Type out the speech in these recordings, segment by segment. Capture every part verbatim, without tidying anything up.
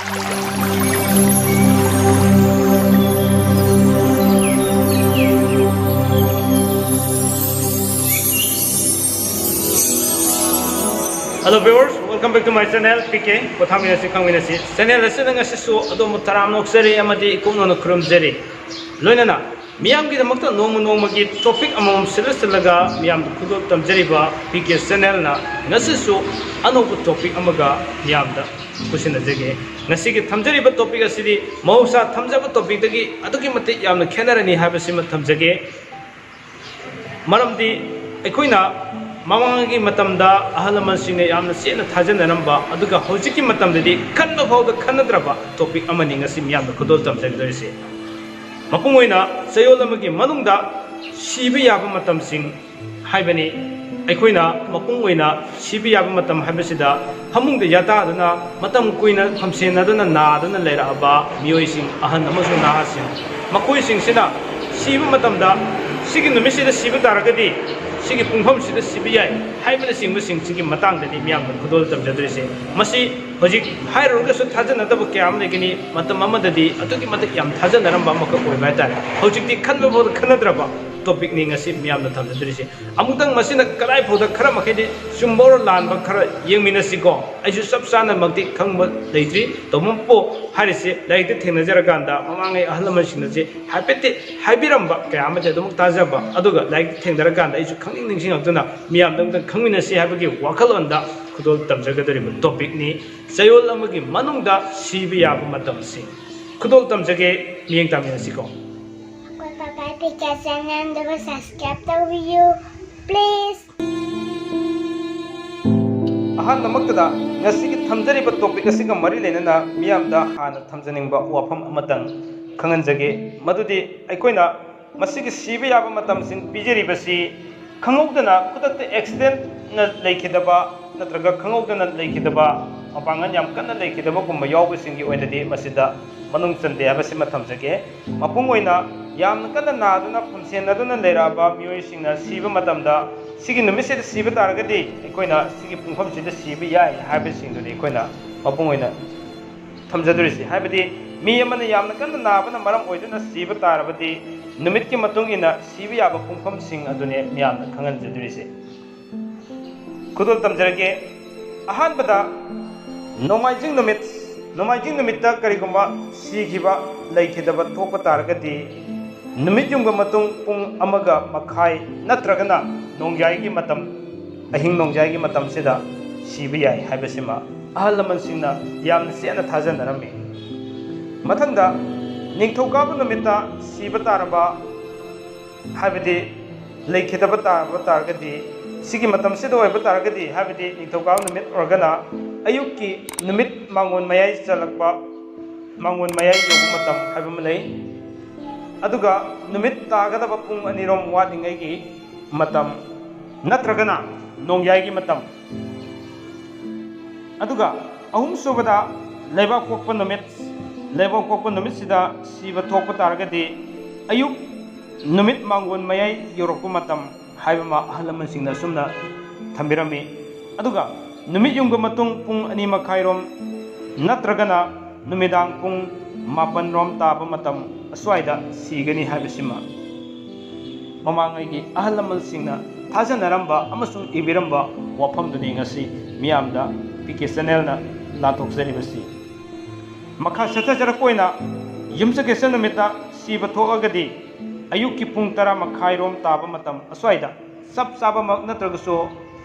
Hello viewers, welcome back to my channel, P K ꯄꯣꯊꯥꯃꯤꯟꯅꯁꯤ ꯈꯪꯃꯤꯟꯅꯁꯤ꯫ Channel ꯑꯁꯤꯗ ꯉꯁꯤꯁꯨ ꯑꯗꯣꯝꯕꯨ ꯇꯔꯥꯝꯅ ꯑꯣꯛꯆꯔꯤ ꯑꯃꯗꯤ ꯏꯀꯨꯞꯅꯅ ꯈꯨꯔꯨꯝꯖꯔꯤ꯫ ꯂꯣꯏꯅꯅ ꯃꯤꯌꯥꯝꯒꯤꯗꯃꯛꯇ ꯅꯣꯡꯃ ꯅꯣꯡꯃꯒꯤ topic ꯑꯃꯃꯝ ꯁꯤꯜꯂ ꯁꯤꯜꯂꯒ ꯃꯤꯌꯥꯝꯗ ꯈꯨꯗꯣꯜ ꯇꯝꯖꯔꯤꯕ P K channelꯅ ꯉꯁꯤꯁꯨ ꯑꯅꯧꯕ topic ꯑꯃꯒ ꯃꯤꯌꯥꯝꯗ ꯈꯨꯠꯁꯤꯟꯅꯖꯒꯦ꯫ ꯉꯁꯤꯒꯤ ꯊꯝꯖꯔꯤꯕ topic ꯑꯁꯤꯗꯤ ꯃꯍꯧꯁꯥ ꯊꯝꯖꯕ topicꯇꯒꯤ ꯑꯗꯨꯛꯀꯤ ꯃꯇꯤꯛ ꯌꯥꯝꯅ ꯈꯦꯠꯅꯔꯅꯤ ꯍꯥꯏꯕꯁꯤꯃ ꯊꯝꯖꯒꯦ꯫ ꯃꯔꯝꯗꯤ ꯑꯩꯈꯣꯏꯅ ꯃꯃꯥꯡꯒꯤ ꯃꯇꯝꯗ ꯑꯍꯜ ꯂꯃꯟꯁꯤꯡꯅ ꯌꯥꯝꯅ ꯆꯦꯠꯅ ꯊꯥꯖꯅꯔꯝꯕ, ꯑꯗꯨꯒ ꯍꯧꯖꯤꯛꯀꯤ ꯃꯇꯝꯗꯗꯤ ꯈꯟꯕ ꯐꯥꯎꯗ ꯈꯟꯅꯗ꯭ꯔꯕ topic ꯑꯃꯅꯤ ꯉꯁꯤ ꯃꯤꯌꯥꯝꯗ ꯈꯨꯗꯣꯜ ꯇꯝꯖꯒꯗꯧꯔꯤꯁꯦ꯫ ꯃꯄꯨꯡ ꯑꯣꯏꯅ ꯆꯌꯣꯜ ꯑꯃꯒꯤ ꯃꯅꯨꯡꯗ ꯁꯤꯕ ꯌꯥꯕ ꯃꯇꯝꯁꯤꯡ ꯍꯥꯏꯕꯅꯤ꯫ ꯑꯩꯈꯣꯏꯅ ꯃꯄꯨꯡ ꯑꯣꯏꯅ ꯁꯤꯕ ꯌꯥꯕ ꯃꯇꯝ ꯍꯥꯏꯕꯁꯤꯗ ꯐꯃꯨꯡꯗ ꯌꯥꯇꯥꯗꯨꯅ ꯃꯇꯝ ꯀꯨꯏꯅ ꯐꯝꯁꯦꯟꯅꯗꯨꯅ ꯅꯥꯗꯨꯅ ꯂꯩꯔꯛꯑꯕ ꯃꯤꯑꯣꯏꯁꯤꯡ, ꯑꯍꯟ ꯑꯃꯁꯨꯡ ꯅꯍꯥꯁꯤꯡ, ꯃꯈꯣꯏꯁꯤꯡꯁꯤꯅ ꯁꯤꯕ ꯃꯇꯝꯗ ꯁꯤꯒꯤ ꯅꯨꯃꯤꯠꯁꯤꯗ ꯁꯤꯕ ꯇꯥꯔꯒꯗꯤ ꯁꯤꯒꯤ ꯄꯨꯡꯐꯝꯁꯤꯗ ꯁꯤꯕ ꯌꯥꯏ ꯍꯥꯏꯕꯅꯆꯤꯡꯕꯁꯤꯡꯁꯤꯒꯤ ꯃꯇꯥꯡꯗꯅꯤ ꯃꯤꯌꯥꯝꯗ ꯈꯨꯗꯣꯜ ꯇꯝꯖꯗꯣꯏꯁꯦ꯫ ꯃꯁꯤ ꯍꯧꯖꯤꯛ ꯍꯥꯏꯔꯨꯔꯒꯁꯨ ꯊꯥꯖꯅꯗꯕ ꯀꯌꯥ ꯑꯃ ꯂꯩꯒꯅꯤ꯫ ꯃꯇꯝ ꯑꯃꯗꯗꯤ ꯑꯗꯨꯛꯀꯤ ꯃꯇꯤꯛ ꯌꯥꯝ ꯊꯥꯖꯅꯔꯝꯕ ꯑꯃꯈꯛ ꯑꯣꯏꯕ ꯍꯥꯏꯇꯥꯔꯦ꯫ ꯍꯧꯖꯤꯛꯇꯤ ꯈꯟꯕ ꯐꯥꯎꯗ ꯈꯟꯅꯗ꯭ꯔꯕ topicꯅꯤ ꯉꯁꯤ ꯃꯤꯌꯥꯝꯅ ꯊꯝꯖꯗꯣꯏꯁꯦ꯫ ꯑꯃꯨꯛꯇꯪ ꯃꯁꯤꯅ ꯀꯗꯥꯏ ꯐꯥꯎꯗ ꯈꯔ ꯃꯈꯩꯗꯤ ꯆꯨꯝꯕ ꯑꯣꯔ ꯂꯥꯟꯕ ꯈꯔ ꯌꯦꯡꯃꯤꯟꯅꯁꯤꯀꯣ꯫ ꯑꯩꯁꯨ ꯆꯞ ꯆꯥꯅꯃꯛꯇꯤ ꯈꯪꯕ ꯂꯩꯇ꯭ꯔꯤ꯫ ꯇꯧꯕꯇꯕꯨ ꯍꯥꯏꯔꯤꯁꯦ ꯂꯥꯏꯔꯤꯛꯇ ꯊꯦꯡꯅꯖꯔꯀꯥꯟꯗ ꯃꯃꯥꯡꯉꯩ ꯑꯍꯜ ꯂꯃꯟꯁꯤꯡꯅꯁꯦ ꯍꯥꯏꯐꯦꯠꯇꯤ ꯍꯥꯏꯕꯤꯔꯝꯕ ꯀꯌꯥ ꯑꯃꯗꯤ ꯑꯗꯨꯃꯛ ꯇꯥꯖꯕ, ꯑꯗꯨꯒ ꯂꯥꯏꯔꯤꯛꯇ ꯊꯦꯡꯅꯔꯀꯥꯟꯗ ꯑꯩꯁꯨ ꯈꯪꯅꯤꯡ ꯅꯤꯡꯁꯤꯡꯉꯛꯇꯨꯅ ꯃꯤꯌꯥꯝꯗ ꯑꯃꯨꯛꯇꯪ ꯈꯪꯃꯤꯟꯅꯁꯤ ꯍꯥꯏꯕꯒꯤ ꯋꯥꯈꯜꯂꯣꯟꯗ ꯈꯨꯗꯣꯜ ꯇꯝꯖꯒꯗꯧꯔꯤꯕ topicꯅꯤ꯫ ꯆꯌꯣꯜ ꯑꯃꯒꯤ ꯃꯅꯨꯡꯗ ꯁꯤꯕ ꯌꯥꯕ ꯃꯇꯝꯁꯤꯡ꯫ ꯈꯨꯗꯣꯜ ꯇꯝꯖꯒꯦ, ꯃꯤꯠꯌꯦꯡ ꯇꯥꯃꯤꯟꯅꯁꯤꯀꯣ꯫ ꯑꯩꯈꯣꯏ ꯄꯥꯄꯥ ꯄꯤꯀꯥ channelꯗꯨꯕꯨ subscribe ꯇꯧꯕꯤꯌꯨ, please꯫ ꯑꯍꯥꯟꯕꯃꯛꯇꯗ ꯉꯁꯤꯒꯤ ꯊꯝꯖꯔꯤꯕ topic ꯑꯁꯤꯒ ꯃꯔꯤ ꯂꯩꯅꯅ ꯃꯤꯌꯥꯝꯗ ꯍꯥꯟꯅ ꯊꯝꯖꯅꯤꯡꯕ ꯋꯥꯐꯝ ꯑꯃꯇꯪ ꯈꯪꯍꯟꯖꯒꯦ, ꯃꯗꯨꯗꯤ ꯑꯩꯈꯣꯏꯅ ꯃꯁꯤꯒꯤ ꯁꯤꯕ ꯌꯥꯕ ꯃꯇꯝꯁꯤꯡ ꯄꯤꯖꯔꯤꯕꯁꯤ ꯈꯪꯍꯧꯗꯅ ꯈꯨꯗꯛꯇ accidentꯅ ꯂꯩꯈꯤꯗꯕ ꯅꯠꯇ꯭ꯔꯒ ꯈꯪꯍꯧꯗꯅ ꯂꯩꯈꯤꯗꯕ, ꯃꯄꯥꯡꯒꯜ ꯌꯥꯝ ꯀꯟꯅ ꯂꯩꯈꯤꯗꯕꯒꯨꯝꯕ ꯌꯥꯎꯕꯁꯤꯡꯒꯤ ꯑꯣꯏꯅꯗꯤ ꯃꯁꯤꯗ ꯃꯅꯨꯡ ꯆꯟꯗꯦ ꯍꯥꯏꯕꯁꯤꯃ ꯊꯝꯖꯒꯦ꯫ ꯃꯄꯨꯡ ꯑꯣꯏꯅ ꯌꯥꯝꯅ ꯀꯟꯅ ꯅꯥꯗꯨꯅ ꯐꯝꯁꯦꯟꯅꯗꯨꯅ ꯂꯩꯔꯛꯑꯕ ꯃꯤꯑꯣꯏꯁꯤꯡꯅ ꯁꯤꯕ ꯃꯇꯝꯗ ꯁꯤꯒꯤ ꯅꯨꯃꯤꯠꯁꯤꯗ ꯁꯤꯕ ꯇꯥꯔꯒꯗꯤ ꯑꯩꯈꯣꯏꯅ ꯁꯤꯒꯤ ꯄꯨꯡꯐꯝꯁꯤꯗ ꯁꯤꯕ ꯌꯥꯏ ꯍꯥꯏꯕꯁꯤꯡꯗꯨꯅꯤ ꯑꯩꯈꯣꯏꯅ ꯃꯄꯨꯡ ꯑꯣꯏꯅ ꯊꯝꯖꯗꯣꯔꯤꯁꯤ꯫ ꯍꯥꯏꯕꯗꯤ ꯃꯤ ꯑꯃꯅ ꯌꯥꯝꯅ ꯀꯟꯅ ꯅꯥꯕꯅ ꯃꯔꯝ ꯑꯣꯏꯗꯨꯅ ꯁꯤꯕ ꯇꯥꯔꯕꯗꯤ ꯅꯨꯃꯤꯠꯀꯤ ꯃꯇꯨꯡ ꯏꯟꯅ ꯁꯤꯕ ꯌꯥꯕ ꯄꯨꯡꯐꯝꯁꯤꯡ ꯑꯗꯨꯅꯦ ꯃꯤꯌꯥꯝꯅ ꯈꯪꯍꯟꯖꯗꯣꯔꯤꯁꯦ꯫ ꯈꯨꯗꯣꯜ ꯇꯝꯖꯔꯒꯦ꯫ ꯑꯍꯥꯟꯕꯗ ꯅꯣꯡꯃꯥꯏꯖꯤꯡ ꯅꯨꯃꯤꯠ, ꯅꯣꯡꯃꯥꯏꯖꯤꯡ ꯅꯨꯃꯤꯠꯇ ꯀꯔꯤꯒꯨꯝꯕ ꯁꯤꯈꯤꯕ, ꯂꯩꯈꯤꯗꯕ ꯊꯣꯛꯄ ꯇꯥꯔꯒꯗꯤ ꯅꯨꯃꯤꯠ ꯌꯨꯡꯕ ꯃꯇꯨꯡ ꯄꯨꯡ ꯑꯃꯒ ꯃꯈꯥꯏ ꯅꯠꯇ꯭ꯔꯒꯅ ꯅꯣꯡꯌꯥꯏꯒꯤ ꯃꯇꯝ, ꯑꯍꯤꯡ ꯅꯣꯡꯌꯥꯏꯒꯤ ꯃꯇꯝꯁꯤꯗ ꯁꯤꯕ ꯌꯥꯏ ꯍꯥꯏꯕꯁꯤꯃ ꯑꯍꯜ ꯂꯃꯟꯁꯤꯡꯅ ꯌꯥꯝꯅ ꯆꯦꯠꯅ ꯊꯥꯖꯅꯔꯝꯃꯤ꯫ ꯃꯊꯪꯗ ꯅꯤꯡꯊꯧꯀꯥꯕ ꯅꯨꯃꯤꯠꯇ ꯁꯤꯕ ꯇꯥꯔꯕ, ꯍꯥꯏꯕꯗꯤ ꯂꯩꯈꯤꯗꯕ ꯇꯥꯕ ꯇꯥꯔꯒꯗꯤ, ꯁꯤꯒꯤ ꯃꯇꯝꯁꯤꯗ ꯑꯣꯏꯕ ꯇꯥꯔꯒꯗꯤ, ꯍꯥꯏꯕꯗꯤ ꯅꯤꯡꯊꯧꯀꯥꯕ ꯅꯨꯃꯤꯠ ꯑꯣꯏꯔꯒꯅ ꯑꯌꯨꯛꯀꯤ ꯅꯨꯃꯤꯠ ꯃꯉꯣꯟ ꯃꯌꯥꯏ ꯆꯜꯂꯛꯄ, ꯃꯉꯣꯟ ꯃꯌꯥꯏ ꯌꯧꯕ ꯃꯇꯝ ꯍꯥꯏꯕ ꯑꯃ ꯂꯩ꯫ ꯑꯗꯨꯒ ꯅꯨꯃꯤꯠ ꯇꯥꯒꯗꯕ ꯄꯨꯡ ꯑꯅꯤꯔꯣꯝ ꯋꯥꯠꯂꯤꯉꯩꯒꯤ ꯃꯇꯝ ꯅꯠꯇ꯭ꯔꯒꯅ ꯅꯣꯡꯌꯥꯏꯒꯤ ꯃꯇꯝ꯫ ꯑꯗꯨꯒ ꯑꯍꯨꯝꯁꯨꯕꯗ ꯂꯩꯕꯥꯛ ꯄꯣꯛꯄ ꯅꯨꯃꯤꯠ, ꯂꯩꯕꯥꯛ ꯄꯣꯛꯄ ꯅꯨꯃꯤꯠꯁꯤꯗ ꯁꯤꯕ ꯊꯣꯛꯄ ꯇꯥꯔꯒꯗꯤ ꯑꯌꯨꯛ ꯅꯨꯃꯤꯠ ꯃꯥꯡꯒꯣꯟ ꯃꯌꯥꯏ ꯌꯧꯔꯛꯄ ꯃꯇꯝ ꯍꯥꯏꯕ ꯑꯃ ꯑꯍꯜ ꯂꯃꯟꯁꯤꯡꯅ ꯑꯁꯨꯝꯅ ꯊꯝꯕꯤꯔꯝꯃꯤ꯫ ꯑꯗꯨꯒ ꯅꯨꯃꯤꯠ ꯌꯨꯡꯕ ꯃꯇꯨꯡ ꯄꯨꯡ ꯑꯅꯤ ꯃꯈꯥꯏꯔꯣꯝ ꯅꯠꯇ꯭ꯔꯒꯅ ꯅꯨꯃꯤꯗꯥꯡ ꯄꯨꯡ ꯃꯥꯄꯟꯔꯣꯝ ꯇꯥꯕ ꯃꯇꯝ ꯑꯁ꯭ꯋꯥꯏꯗ ꯁꯤꯒꯅꯤ ꯍꯥꯏꯕꯁꯤꯃ ꯃꯃꯥꯡꯉꯩꯒꯤ ꯑꯍꯜ ꯂꯃꯟꯁꯤꯡꯅ ꯊꯥꯖꯅꯔꯝꯕ ꯑꯃꯁꯨꯡ ꯏꯕꯤꯔꯝꯕ ꯋꯥꯐꯝꯗꯨꯅꯤ ꯉꯁꯤ ꯃꯤꯌꯥꯝꯗ ꯄꯤ ꯀꯦ ꯆꯦꯅꯦꯜꯅ ꯂꯥꯟꯊꯣꯛꯆꯔꯤꯕꯁꯤ꯫ ꯃꯈꯥ ꯆꯠꯊꯖꯔꯛꯄ ꯑꯣꯏꯅ ꯌꯨꯝꯁꯀꯩꯁ ꯅꯨꯃꯤꯠꯇ ꯁꯤꯕ ꯊꯣꯛꯂꯒꯗꯤ ꯑꯌꯨꯛꯀꯤ ꯄꯨꯡ ꯇꯔꯥ ꯃꯈꯥꯏꯔꯣꯝ ꯇꯥꯕ ꯃꯇꯝ ꯑꯁ꯭ꯋꯥꯏꯗ, ꯆꯞ ꯆꯥꯕꯃꯛ ꯅꯠꯇ꯭ꯔꯒꯁꯨ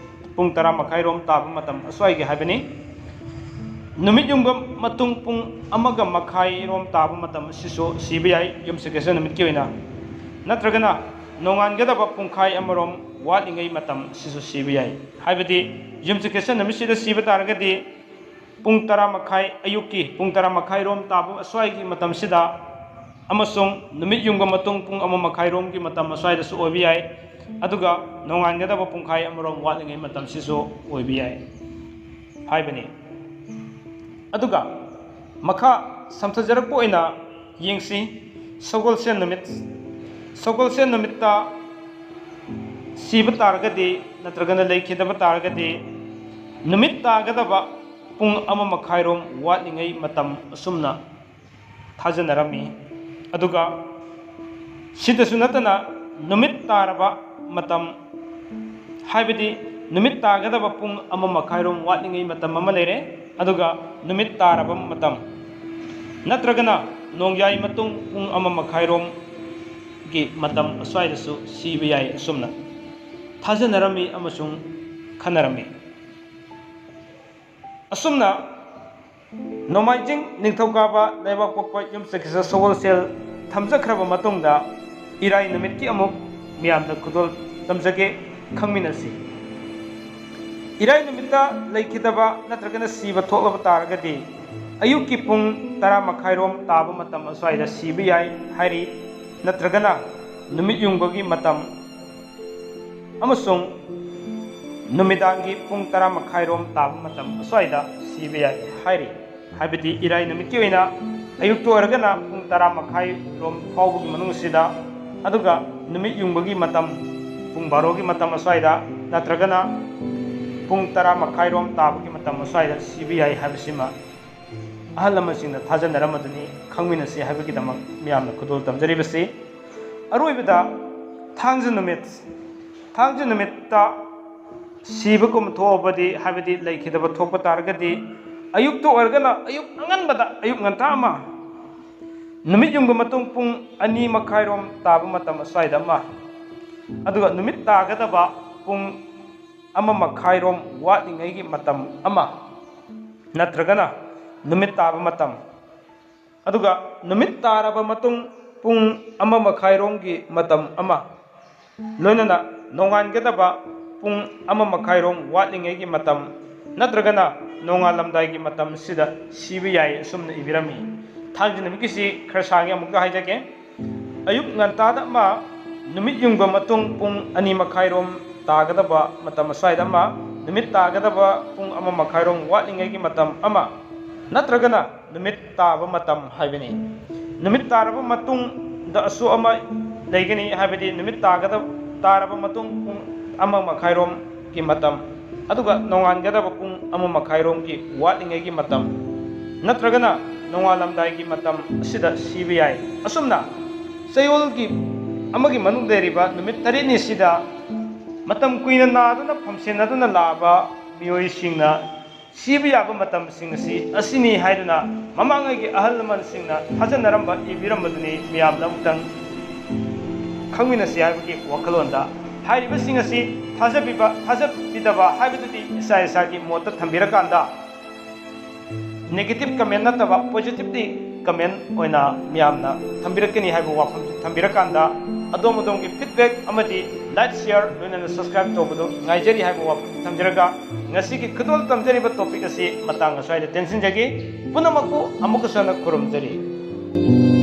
ꯄꯨꯡ ꯇꯔꯥ ꯃꯈꯥꯏꯔꯣꯝ ꯇꯥꯕ ꯃꯇꯝ ꯑꯁ꯭ꯋꯥꯏꯒꯤ ꯍꯥꯏꯕꯅꯤ꯫ ꯅꯨꯃꯤꯠ ꯌꯨꯡꯕ ꯃꯇꯨꯡ ꯄꯨꯡ ꯑꯃꯒ ꯃꯈꯥꯏꯔꯣꯝ ꯇꯥꯕ ꯃꯇꯝ ꯑꯁꯤꯁꯨ ꯁꯤꯕ ꯌꯥꯏ, ꯌꯨꯝꯁꯀꯩꯁ ꯅꯨꯃꯤꯠꯀꯤ ꯑꯣꯏꯅ꯫ ꯅꯠꯇ꯭ꯔꯒꯅ ꯅꯣꯡꯉꯥꯟꯒꯗꯕ ꯄꯨꯡꯈꯥꯏ ꯑꯃꯔꯣꯝ ꯋꯥꯠꯂꯤꯉꯩ ꯃꯇꯝ ꯑꯁꯤꯁꯨ ꯁꯤꯕ ꯌꯥꯏ꯫ ꯍꯥꯏꯕꯗꯤ ꯌꯨꯝꯁꯀꯩꯁ ꯅꯨꯃꯤꯠꯁꯤꯗ ꯁꯤꯕ ꯇꯥꯔꯒꯗꯤ ꯄꯨꯡ ꯇꯔꯥ ꯃꯈꯥꯏ, ꯑꯌꯨꯛꯀꯤ ꯄꯨꯡ ꯇꯔꯥ ꯃꯈꯥꯏꯔꯣꯝ ꯇꯥꯕ ꯑꯁ꯭ꯋꯥꯏꯒꯤ ꯃꯇꯝꯁꯤꯗ ꯑꯃꯁꯨꯡ ꯅꯨꯃꯤꯠ ꯌꯨꯡꯕ ꯃꯇꯨꯡ ꯄꯨꯡ ꯑꯃ ꯃꯈꯥꯏꯔꯣꯝꯒꯤ ꯃꯇꯝ ꯑꯁ꯭ꯋꯥꯏꯗꯁꯨ ꯑꯣꯏꯕ ꯌꯥꯏ꯫ ꯑꯗꯨꯒ ꯅꯣꯡꯉꯥꯟꯒꯗꯕ ꯄꯨꯡꯈꯥꯏ ꯑꯃꯔꯣꯝ ꯋꯥꯠꯂꯤꯉꯩ ꯃꯇꯝꯁꯤꯁꯨ ꯑꯣꯏꯕ ꯌꯥꯏ ꯍꯥꯏꯕꯅꯤ꯫ ꯑꯗꯨꯒ ꯃꯈꯥ ꯁꯝꯊꯖꯔꯛꯄ ꯑꯣꯏꯅ ꯌꯦꯡꯁꯤ, ꯁꯒꯣꯜꯁꯦꯟ ꯅꯨꯃꯤꯠ꯫ ꯁꯒꯣꯜꯁꯦꯟ ꯅꯨꯃꯤꯠꯇ ꯁꯤꯕ ꯇꯥꯔꯒꯗꯤ ꯅꯠꯇ꯭ꯔꯒꯅ ꯂꯩꯈꯤꯗꯕ ꯇꯥꯔꯒꯗꯤ ꯅꯨꯃꯤꯠ ꯇꯥꯒꯗꯕ ꯄꯨꯡ ꯑꯃ ꯃꯈꯥꯏꯔꯣꯝ ꯋꯥꯠꯂꯤꯉꯩ ꯃꯇꯝ ꯑꯁꯨꯝꯅ ꯊꯥꯖꯅꯔꯝꯃꯤ꯫ ꯑꯗꯨꯒ ꯁꯤꯗꯁꯨ ꯅꯠꯇꯅ ꯅꯨꯃꯤꯠ ꯇꯥꯔꯕ ꯃꯇꯝ, ꯍꯥꯏꯕꯗꯤ ꯅꯨꯃꯤꯠ ꯇꯥꯒꯗꯕ ꯄꯨꯡ ꯑꯃ ꯃꯈꯥꯏꯔꯣꯝ ꯋꯥꯠꯂꯤꯉꯩ ꯃꯇꯝ ꯑꯃ ꯂꯩꯔꯦ, ꯑꯗꯨꯒ ꯅꯨꯃꯤꯠ ꯇꯥꯔꯕ ꯃꯇꯝ ꯅꯠꯇ꯭ꯔꯒꯅ ꯅꯣꯡꯌꯥꯏ ꯃꯇꯨꯡ ꯄꯨꯡ ꯑꯃ ꯃꯈꯥꯏꯔꯣꯝꯒꯤ ꯃꯇꯝ ꯑꯁ꯭ꯋꯥꯏꯗꯁꯨ ꯁꯤꯕ ꯌꯥꯏ꯫ ꯑꯁꯨꯝꯅ ꯊꯥꯖꯅꯔꯝꯃꯤ ꯑꯃꯁꯨꯡ ꯈꯟꯅꯔꯝꯃꯤ꯫ ꯑꯁꯨꯝꯅ ꯅꯣꯡꯃꯥꯏꯖꯤꯡ ꯅꯤꯡꯊꯧꯀꯥꯕ ꯂꯩꯕꯥꯛꯄꯣꯛꯄ ꯌꯨꯝꯁꯀꯩꯁ ꯁꯒꯣꯜꯁꯦꯜ ꯊꯝꯖꯈ꯭ꯔꯕ ꯃꯇꯨꯡꯗ ꯏꯔꯥꯏ ꯅꯨꯃꯤꯠꯀꯤ ꯑꯃꯨꯛ ꯃꯤꯌꯥꯝꯗ ꯈꯨꯗꯣꯜ ꯇꯝꯖꯒꯦ, ꯈꯪꯃꯤꯟꯅꯁꯤ꯫ ꯏꯔꯥꯏ ꯅꯨꯃꯤꯠꯇ ꯂꯩꯈꯤꯗꯕ ꯅꯠꯇ꯭ꯔꯒꯅ ꯁꯤꯕ ꯊꯣꯛꯂꯕ ꯇꯥꯔꯒꯗꯤ ꯑꯌꯨꯛꯀꯤ ꯄꯨꯡ ꯇꯔꯥ ꯃꯈꯥꯏꯔꯣꯝ ꯇꯥꯕ ꯃꯇꯝ ꯑꯁ꯭ꯋꯥꯏꯗ ꯁꯤꯕ ꯌꯥꯏ ꯍꯥꯏꯔꯤ, ꯅꯠꯇ꯭ꯔꯒꯅ ꯅꯨꯃꯤꯠ ꯌꯨꯡꯕꯒꯤ ꯃꯇꯝ ꯑꯃꯁꯨꯡ ꯅꯨꯃꯤꯗꯥꯡꯒꯤ ꯄꯨꯡ ꯇꯔꯥ ꯃꯈꯥꯏꯔꯣꯝ ꯇꯥꯕ ꯃꯇꯝ ꯑꯁ꯭ꯋꯥꯏꯗ ꯁꯤꯕ ꯌꯥꯏ ꯍꯥꯏꯔꯤ꯫ ꯍꯥꯏꯕꯗꯤ ꯏꯔꯥꯏ ꯅꯨꯃꯤꯠꯀꯤ ꯑꯣꯏꯅ ꯑꯌꯨꯛꯇ ꯑꯣꯏꯔꯒꯅ ꯄꯨꯡ ꯇꯔꯥ ꯃꯈꯥꯏꯔꯣꯝ ꯐꯥꯎꯕꯒꯤ ꯃꯅꯨꯡꯁꯤꯗ, ꯑꯗꯨꯒ ꯅꯨꯃꯤꯠ ꯌꯨꯡꯕꯒꯤ ꯃꯇꯝ ꯄꯨꯡ ꯕꯥꯔꯣꯒꯤ ꯃꯇꯝ ꯑꯁ꯭ꯋꯥꯏꯗ ꯅꯠꯇ꯭ꯔꯒꯅ ꯄꯨꯡ ꯇꯔꯥ ꯃꯈꯥꯏꯔꯣꯝ ꯇꯥꯕꯒꯤ ꯃꯇꯝ ꯑꯁ꯭ꯋꯥꯏꯗ ꯁꯤꯕ ꯌꯥꯏ ꯍꯥꯏꯕꯁꯤꯃ ꯑꯍꯜ ꯂꯃꯟꯁꯤꯡꯅ ꯊꯥꯖꯅꯔꯝꯕꯗꯨꯅꯤ, ꯈꯪꯃꯤꯟꯅꯁꯤ ꯍꯥꯏꯕꯒꯤꯗꯃꯛ ꯃꯤꯌꯥꯝꯅ ꯈꯨꯗꯣꯜ ꯇꯝꯖꯔꯤꯕꯁꯤ꯫ ꯑꯔꯣꯏꯕꯗ ꯊꯥꯡꯖ ꯅꯨꯃꯤꯠ, ꯊꯥꯡꯖ ꯅꯨꯃꯤꯠꯇ ꯁꯤꯕꯒꯨꯝ ꯊꯣꯛꯑꯕꯗꯤ, ꯍꯥꯏꯕꯗꯤ ꯂꯩꯈꯤꯗꯕ ꯊꯣꯛꯄ ꯇꯥꯔꯒꯗꯤ, ꯑꯌꯨꯛꯇ ꯑꯣꯏꯔꯒꯅ ꯑꯌꯨꯛ ꯑꯉꯟꯕꯗ, ꯑꯌꯨꯛ ꯉꯟꯇꯥ ꯑꯃ, ꯅꯨꯃꯤꯠ ꯌꯨꯡꯕ ꯃꯇꯨꯡ ꯄꯨꯡ ꯑꯅꯤ ꯃꯈꯥꯏꯔꯣꯝ ꯇꯥꯕ ꯃꯇꯝ ꯑꯁ꯭ꯋꯥꯏꯗ ꯑꯃ, ꯑꯗꯨꯒ ꯅꯨꯃꯤꯠ ꯇꯥꯒꯗꯕ ꯄꯨꯡ ꯑꯃ ꯃꯈꯥꯏꯔꯣꯝ ꯋꯥꯠꯂꯤꯉꯩꯒꯤ ꯃꯇꯝ ꯑꯃ, ꯅꯠꯇ꯭ꯔꯒꯅ ꯅꯨꯃꯤꯠ ꯇꯥꯕ ꯃꯇꯝ, ꯑꯗꯨꯒ ꯅꯨꯃꯤꯠ ꯇꯥꯔꯕ ꯃꯇꯨꯡ ꯄꯨꯡ ꯑꯃ ꯃꯈꯥꯏꯔꯣꯝꯒꯤ ꯃꯇꯝ ꯑꯃ, ꯂꯣꯏꯅꯅ ꯅꯣꯡꯉꯥꯟꯒꯗꯕ ꯄꯨꯡ ꯑꯃ ꯃꯈꯥꯏꯔꯣꯝ ꯋꯥꯠꯂꯤꯉꯩꯒꯤ ꯃꯇꯝ ꯅꯠꯇ꯭ꯔꯒꯅ ꯅꯣꯡꯉꯥꯜꯂꯝꯗꯥꯏꯒꯤ ꯃꯇꯝꯁꯤꯗ ꯁꯤꯕ ꯌꯥꯏ, ꯑꯁꯨꯝꯅ ꯏꯕꯤꯔꯝꯃꯤ꯫ ꯊꯥꯡꯖ ꯅꯨꯃꯤꯠꯀꯤꯁꯤ ꯈꯔ ꯁꯥꯡꯉꯤ, ꯑꯃꯨꯛꯀ ꯍꯥꯏꯖꯒꯦ꯫ ꯑꯌꯨꯛ ꯉꯟꯇꯥꯗ ꯑꯃ, ꯅꯨꯃꯤꯠ ꯌꯨꯡꯕ ꯃꯇꯨꯡ ꯄꯨꯡ ꯑꯅꯤ ꯃꯈꯥꯏꯔꯣꯝ ꯇꯥꯒꯗꯕ ꯃꯇꯝ ꯑꯁ꯭ꯋꯥꯏꯗ ꯑꯃ, ꯅꯨꯃꯤꯠ ꯇꯥꯒꯗꯕ ꯄꯨꯡ ꯑꯃ ꯃꯈꯥꯏꯔꯣꯝ ꯋꯥꯠꯂꯤꯉꯩꯒꯤ ꯃꯇꯝ ꯑꯃ, ꯅꯠꯇ꯭ꯔꯒꯅ ꯅꯨꯃꯤꯠ ꯇꯥꯕ ꯃꯇꯝ ꯍꯥꯏꯕꯅꯤ꯫ ꯅꯨꯃꯤꯠ ꯇꯥꯔꯕ ꯃꯇꯨꯡꯗ ꯑꯁꯨ ꯑꯃ ꯂꯩꯒꯅꯤ, ꯍꯥꯏꯕꯗꯤ ꯅꯨꯃꯤꯠ ꯇꯥꯒꯗꯕ, ꯇꯥꯔꯕ ꯃꯇꯨꯡ ꯄꯨꯡ ꯑꯃ ꯃꯈꯥꯏꯔꯣꯝꯒꯤ ꯃꯇꯝ, ꯑꯗꯨꯒ ꯅꯣꯡꯉꯥꯟꯒꯗꯕ ꯄꯨꯡ ꯑꯃ ꯃꯈꯥꯏꯔꯣꯝꯒꯤ ꯋꯥꯠꯂꯤꯉꯩꯒꯤ ꯃꯇꯝ ꯅꯠꯇ꯭ꯔꯒꯅ ꯅꯣꯡꯉꯥꯜꯂꯝꯗꯥꯏꯒꯤ ꯃꯇꯝ ꯑꯁꯤꯗ ꯁꯤꯕ ꯌꯥꯏ꯫ ꯑꯁꯨꯝꯅ ꯆꯌꯣꯜꯒꯤ ꯑꯃꯒꯤ ꯃꯅꯨꯡꯗ ꯂꯩꯔꯤꯕ ꯅꯨꯃꯤꯠ ꯇꯔꯦꯠꯅꯤꯁꯤꯗ ꯃꯇꯝ ꯀꯨꯏꯅ ꯅꯥꯗꯨꯅ ꯐꯝꯁꯦꯟꯅꯗꯨꯅ ꯂꯥꯛꯑꯕ ꯃꯤꯑꯣꯏꯁꯤꯡꯅ ꯁꯤꯕ ꯌꯥꯕ ꯃꯇꯝꯁꯤꯡ ꯑꯁꯤ ꯑꯁꯤꯅꯤ ꯍꯥꯏꯗꯨꯅ ꯃꯃꯥꯡꯉꯩꯒꯤ ꯑꯍꯜ ꯂꯃꯟꯁꯤꯡꯅ ꯊꯥꯖꯅꯔꯝꯕ, ꯏꯕꯤꯔꯝꯕꯗꯨꯅꯤ ꯃꯤꯌꯥꯝꯗ ꯑꯃꯨꯛꯇꯪ ꯈꯪꯃꯤꯟꯅꯁꯤ ꯍꯥꯏꯕꯒꯤ ꯋꯥꯈꯜꯂꯣꯟꯗ꯫ ꯍꯥꯏꯔꯤꯕꯁꯤꯡ ꯑꯁꯤ ꯊꯥꯖꯕꯤꯕ, ꯊꯥꯖꯕꯤꯗꯕ ꯍꯥꯏꯕꯗꯨꯗꯤ ꯏꯁꯥ ꯏꯁꯥꯒꯤ ꯃꯣꯠꯇ ꯊꯝꯕꯤꯔꯀꯥꯟꯗ, negative comment ꯅꯠꯇꯕ positively comment ꯑꯣꯏꯅ ꯃꯤꯌꯥꯝꯅ ꯊꯝꯕꯤꯔꯛꯀꯅꯤ ꯍꯥꯏꯕ ꯋꯥꯐꯝꯁꯤ ꯊꯝꯕꯤꯔꯀꯥꯟꯗ, ꯑꯗꯣꯝ ꯑꯗꯣꯝꯒꯤ feedback ꯑꯃꯗꯤ like, share, ꯂꯣꯏꯅꯅ subscribe ꯇꯧꯕꯗꯨ ꯉꯥꯏꯖꯔꯤ ꯍꯥꯏꯕ ꯋꯥꯐꯝ ꯊꯝꯖꯔꯒ, ꯉꯁꯤꯒꯤ ꯈꯨꯗꯣꯜ ꯇꯝꯖꯔꯤꯕ topic ꯑꯁꯤ ꯃꯇꯥꯡ ꯑꯁ꯭ꯋꯥꯏꯗ ꯇꯦꯟꯁꯤꯟꯖꯒꯦ꯫ ꯄꯨꯝꯅꯃꯛꯄꯨ ꯑꯃꯨꯛꯀꯁꯨ ꯍꯟꯅ ꯈꯨꯔꯨꯝꯖꯔꯤ꯫